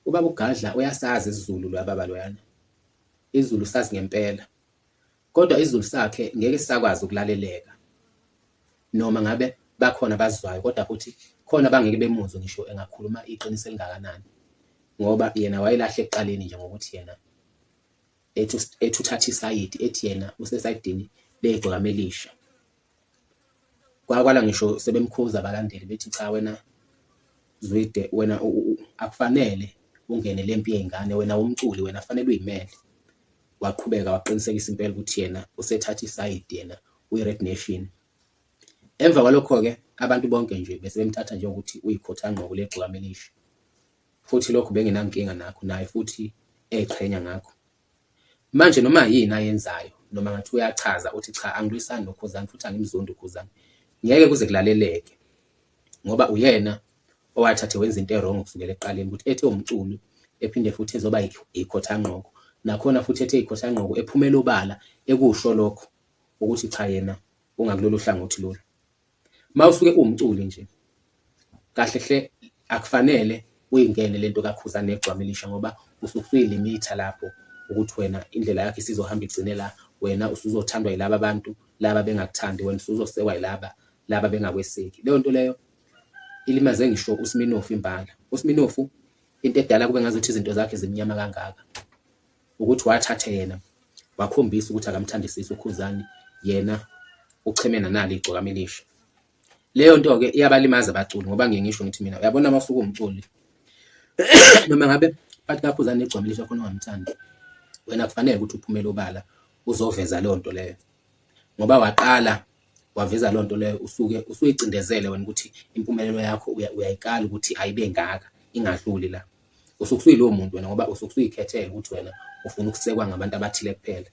Ubaba uGadla uyasazi isiZulu loya baba loyana. IsiZulu sazi ngempela. Kodwa isiZulu sakhe ngeke sisakwazi ukulaleleka. Noma ngabe bakhona abazizwayo kodwa futhi khona abangeke bemuzwe ngisho engakhuluma iqiniso elingakanani. Ngoba yena wayelahle ekuqaleni nje ngokuthi yena ethi ethi uthatha isayidi ethi yena usesayidini legcokama elisha. Kwakwala ngisho sebemkhuza abalandeli bethi cha wena Zwide wena akufanele ungene le mpi yey'ngane wena umculi wena fanele uyimele. Waqhubeka waqinisekisa impela ukuthi yena usethatha isayidi yena uyi-Red Nation. Emva kwalokho-ke abantu bonke nje bese bemthatha njengokuthi uyikhotha-ngqoko legcokama elisha. Futhi lokhu bengenankinga nakho naye futhi eqhenya ngakho. Manje noma yini ayenzayo noma ngathi uyachaza uthi cha angilwisani noKhuzani futhi angimzondi uKhuzani ngeke kuze kulaleleke ngoba uyena owathathe wenza into e-wrong kusukela ekuqaleni ukuthi ethe umculi ephinde futhi ezoba ikhothanqoko nakhona futhi ethe ikhothanqoko ephumela obala ekusho lokho ukuthi cha yena ungakulolu hlangothi lolu. Uma usuke uwumculi nje kahle hle akufanele uyingene lento kaKhuzani negcwama elisha ngoba usuke usuyilimitha lapho ukuthi wena indlela yakho isizohamba igcine la, wena usuzothandwa yilaba bantu laba bengakuthandi, wena usuzosekwa yilaba laba bengakweseki. Leyo nto leyo ilimaze ngisho uSminofu imbala. USminofu into edala kube ngazuthi izinto zakhe zimnyama kangaka ukuthi wathathe yena wakhombisa ukuthi akamthandisisi uKhuzani yena ucheme nanalo igcokama elisha. Leyo nto-ke iyabalimaza abaculi ngoba ngiye ngisho ngithi mina uyabona uma usuke umculi noma ngabe bathi kaKhuzani negcokama elisha khona ongamthandi wena kufanele ukuthi uphumele obala uzoveza leyo nto leyo ngoba waqala waveza leyo nto leyo usuke usuyicindezele wena ukuthi impumelelo yakho uyayikala ukuthi ayibe ngaka ingadluli la. Usuke usuyilowo muntu wena ngoba usuke usuyikhethela ukuthi wena ufuna ukusekwa ngabantu abathile kuphela.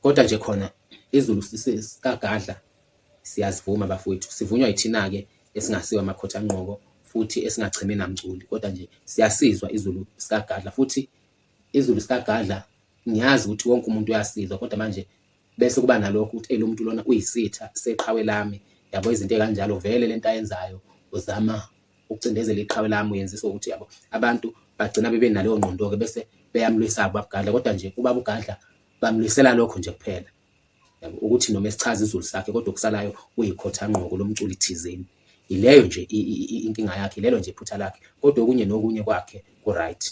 Kodwa nje khona izulu sikaGadla siyazivuma bafowethu, sivunywa yithina-ke esingasiwo amakhothanqoko futhi esingacheme namculi kodwa nje siyasizwa izulu sikaGadla futhi izulu sikaGadla ngiyazi ukuthi wonke umuntu uyasizwa kodwa manje bese kuba nalokho ukuthi lo muntu lona uyisitha seqhawe lami yabo izinto ekanjalo vele lento ayenzayo uzama ukucindezela iqhawe lami uyenzisa ukuthi yabo abantu bagcina bebe naleyo ngqondo-ke bese beyamlwisa ubaba uGadla kodwa nje ubaba uGadla bamlwisela lokho nje kuphela yabo ukuthi noma esichaza izulu sakhe kodwa okusalayo uyikhothanqoko lomculi thizeni ileyo nje inkinga yakhe lelo nje iphutha lakhe kodwa okunye nokunye kwakhe ku-right.